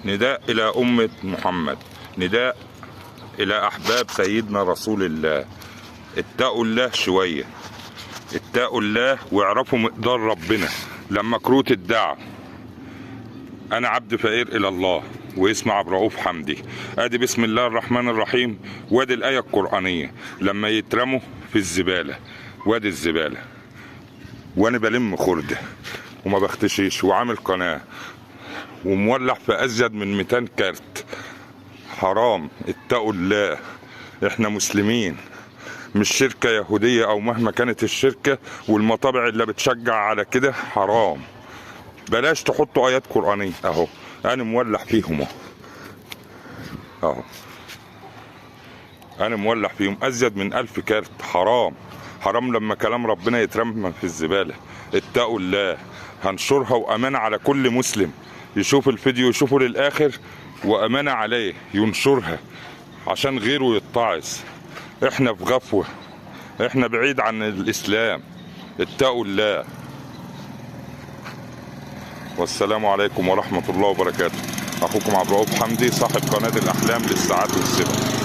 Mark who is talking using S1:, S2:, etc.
S1: نداء إلى أمة محمد، نداء إلى أحباب سيدنا رسول الله. اتقوا الله شوية، اتقوا الله واعرفوا مقدار ربنا. لما كروت الدعم، أنا عبد فقير إلى الله واسمي عبد الرؤوف حمدي. ادي بسم الله الرحمن الرحيم، وادي الآية القرآنية لما يترموا في الزبالة، وادي الزبالة. وانا بلم خردة وما بختشيش، وعامل قناة ومولع في ازيد من 200 كارت. حرام، اتقوا الله، احنا مسلمين، مش شركة يهودية او مهما كانت الشركة، والمطابع اللي بتشجع على كده حرام. بلاش تحطوا ايات قرآنية. اهو انا مولع فيهم اهو، انا مولع فيهم ازيد من 1000 كارت. حرام، حرام لما كلام ربنا يترمى في الزبالة. اتقوا الله. هنشرها وامانة على كل مسلم يشوف الفيديو، يشوفه للاخر، وامانة عليه ينشرها عشان غيره يتعظ. احنا في غفوة، احنا بعيد عن الاسلام. اتقوا الله. والسلام عليكم ورحمة الله وبركاته. اخوكم عبد الرؤوف حمدي، صاحب قناة الاحلام للساعات والسبع.